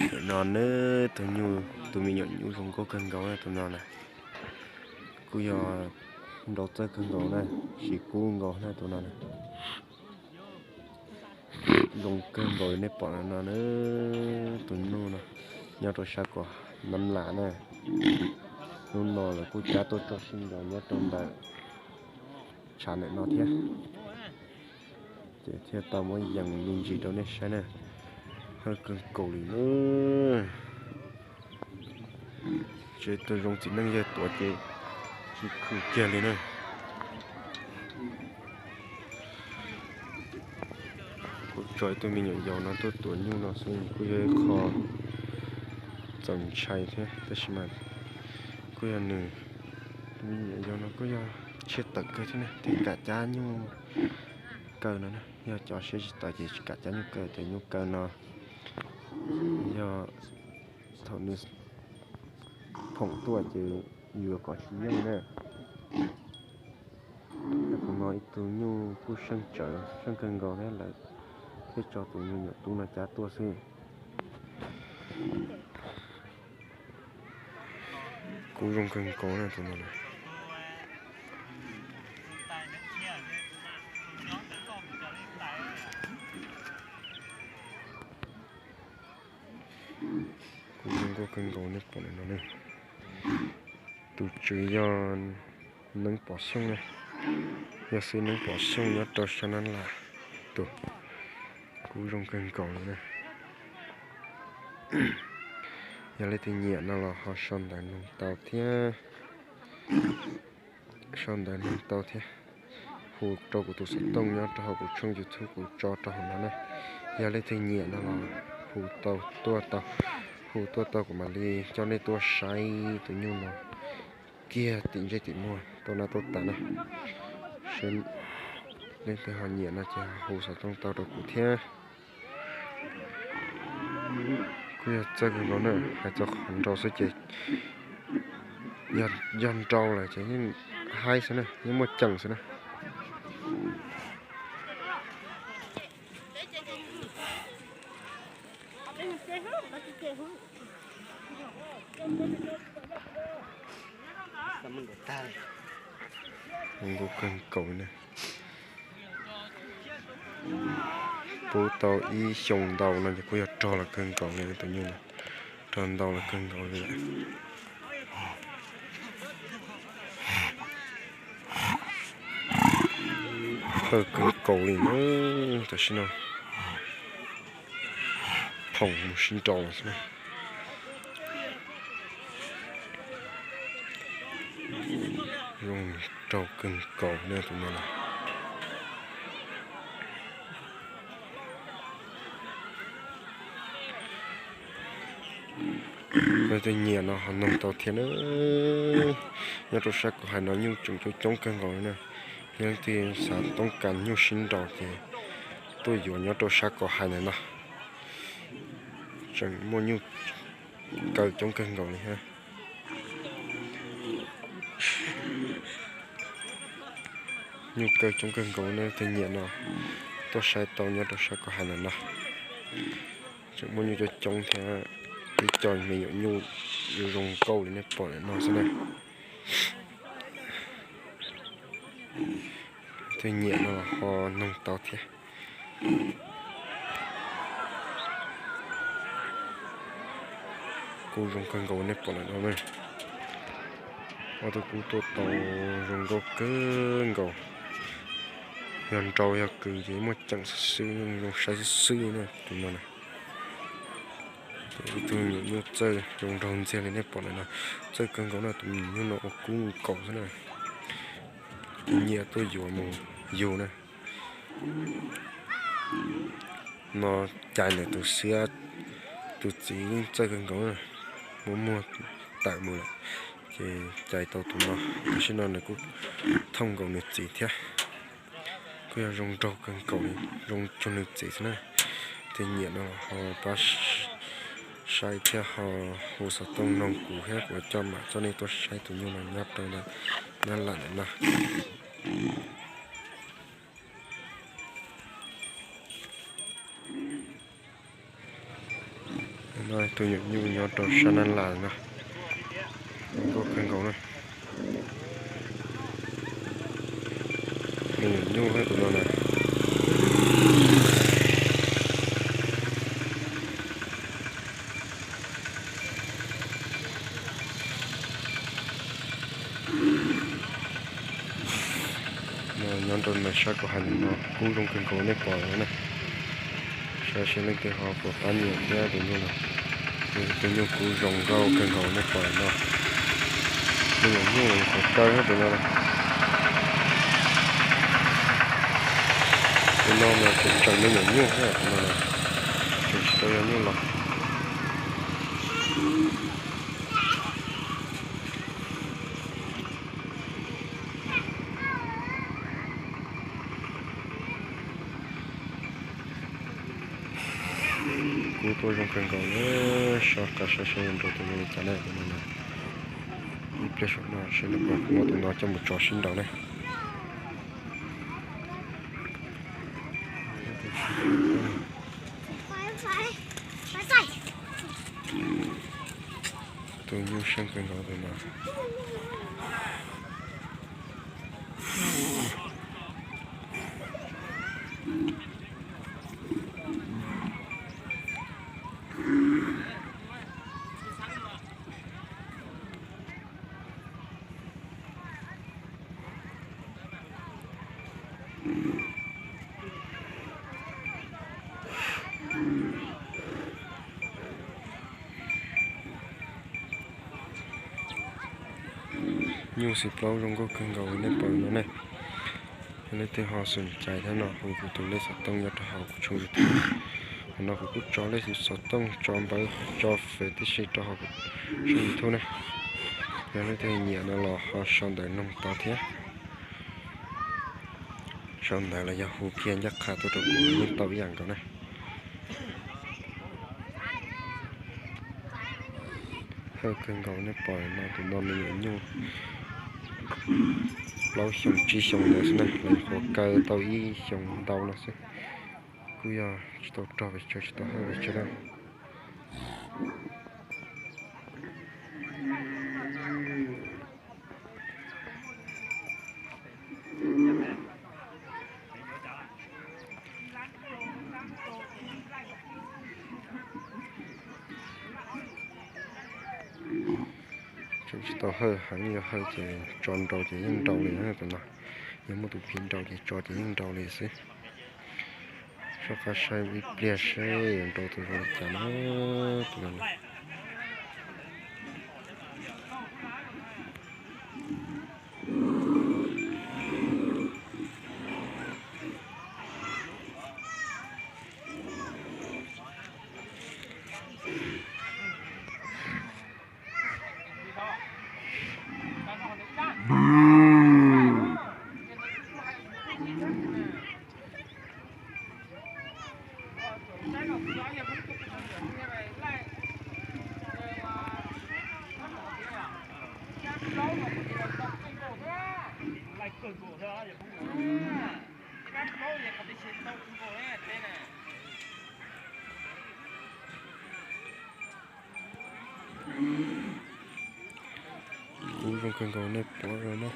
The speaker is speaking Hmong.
Nim no na, tus nyuj, tus me nyuam nyuj zoo nkauj kawg nkaus na tus no na. Kuj yog nrau txawj kawg nkaus na, siv kub nkaus na tus no na. Zoo kawg nkaus li nej pom no na, tus nyuj no nyob rau sab kom Nab Las na. Hnub no lawv kuj cab tuaj tso sib nraus nyob rau ntawm tshav ntawm no thiab, ces thiaj tau muab yees me ntsis rau nej saib na. Hawj kawg nkaus li na. Tsev tus zoo txiv neej yawg tuav ces tsis khwm kiag li na. Kuv tso ib tug me nyuam yaus no tuaj tuav nyuj no xwb kuj yog ib qho txaus ntshai thiab, tab sis mas kuj yog nws, tus me nyuam yaus no kuj yog siab tawv kawg thiab na, thiaj kam cab nyuj kaw no na. Yog cov siab tsis tawv ces tsis kam cab nyuj kaw, ces nyuj kaw no yog thaum nws phoom tuaj ces yuav kom tsis yeej na. Tus no ib tug nyuj kuj seej tsawv seej kawg nkaus thiab, lawv thiaj tso tus me nyuam tub no cab tuaj xwb. Kub zoo kawg nkaus na tus no. Kub zoo nkauj kawg nkaus nej pom no ne. Tus tswv yog Neeb Pov Xyooj na, yog xib Neeb Pov Xyooj nyob rau sab Nab Las tus. Kub zoo kawg nkaus li na. Yog leej twg nyiam no los ho sau ntawv noog tau thiab. Sau ntawv noog tau thiab, hu rau kuv tus xov tooj nyob rau hauv kuv tshooj YouTube kuv tso rau hauv no na. Yog leej twg nyiam no los hu tau tuaj tau, hu tuaj tau kuv mam li coj nej tuaj saib tus nyuj no kiag tim ntsej tim muag tau na tau tas na. Seb leej twg ho nyiam no ces hu xov tooj tau rau kuv thiab. Kuj yog txawj kawg nkaus na, hais txog qhov nrau xwb ces yog nrau lawm ces yeej haib xwb na, yeej muaj ceem xwb na. Zoo nkauj kawg nkaus na. Pub tau ib xyoos ntau no ces kuj yog rog los kawg nkaus li tus nyuj no, rog ntau los kawg nkaus li lawm. Hawj kawg nkaus li na, tam sim no phoom mus sib nraus lawm xwb na. Zoo nraug kawg nkaus na tus no na. Leej twg nyiam no ho noog tau thiab na. Nyob rau sab kuv hais no nyuj tseem coob coob kawg nkaus li na. Yog leej twg xav toob kas nyuj sib nraus ces tuaj yuav nyob rau sab kuv hais ntawm no. Tseem muaj nyuj kaw coob kawg nkaus li thiab. Nyuj kaw coob kawg nkaus, leej twg nyiam no tuaj saib tau nyob rau sab kuv hais ntawm no. Tseem muaj nyuj coob coob thiab, ib co me nyuam nyuj zoo zoo nkauj li nej pom ntawm no xwb na. Leej twg nyiam no ho noog tau thiab. Kub zoo kawg nkaus nej pom ntawm no na. Ob tug kub tuaj tau zoo nkauj kawg nkaus. Yog nrau yog kws ces muaj ceem xwb xwb, zoo saib xwb xwb na tus no na. Ib tug me nyuam nyuj txawj zoo nraug ntxiag li nej pom ntawm no. Txawj kawg nkaus na, tus me nyuam nyuj no ua kub nkaus xwb na. Nyiam tuaj yuav mus yug na. No cais ntawm tus xiab, tus txiv yeej txawj kawg nkaus na, muab muag tawm mus lawm, ces cais tau tus no. Tam sim no nws kuj thooj nkaus nws txiv thiab. Kuj yog zoo nraug kawg nkaus li, zoo cuag nws txiv xwb na. Tus nyiam no ho pab saib thiab ho hu xov tooj noog kuv thiab kuv coj mam coj nej tuaj saib tus nyuj no nyob rau ntawm Nab Las ntawm no. No tus nyuam nyuj nyob rau sab nab las no, zoo nkauj kawg nkaus na. Me nyuam nyuj tus no na. Nyob rau sab kuv hais ntawm no kub zoo kawg nkaus nej pom no na. Saib seb leej twg ho puas pab nyiam thiab tus nyuj no. Tus nyuj kub zoo nkauj kawg nkaus nej pom no. Me nyuam nyuj qhuav kaw thiab tus no. Tus no mas tseem tseem me nyuam nyuj thiab tus no, tseem tsis tau yog nyuj los. Kub tuaj zoo kawg nkaus na, soj qab saib seb yuav nrau tus zoo li cas ne tus no na. Ib pliag saum no seb nws puas muaj tus no coj mus tso sib nraus ne. Tus nyuj seej kawg nkaus tus no. Nyuj xim plaub zoo nkauj kawg nkaus li nej pom no ne. Yog leej twg ho xom cai thiab no hu kuv tus lej xov tooj nyob rau hauv kuv tshooj YouTube. Qhov no kuv kuj tso lej xov tooj, tso npawb, tso fev tib si rau hauv kuv tshooj YouTube na. Yog leej twg nyiam no los ho sau ntawv noog tau thiab. Sau ntawv los yog hu kiag ncaj qha tuaj rau kuv yeej tau ib yam nkaus na. Hawj kawg nkaus nej pom no, tus no me nyuam nyuj plaub xyoo tsib xyoo ntawd xwb na, lawv nyuam qhuav kaw tau ib xyoo ntau no xwb. Kuj yog tsis tau rog pes tsawg, tsis tau hawj pes tsawg na. Tseem tsis tau hawj heev, yog hawj ces tso nrau ces yeej nrau li tus no. Yog muaj tus phi nrau ces tso ces yeej nrau li xwb. Soj qab saib ib pliag seb yuav nrau tus zoo li cas na. Tus no Kub zoo kawg nkaus nej pom no na.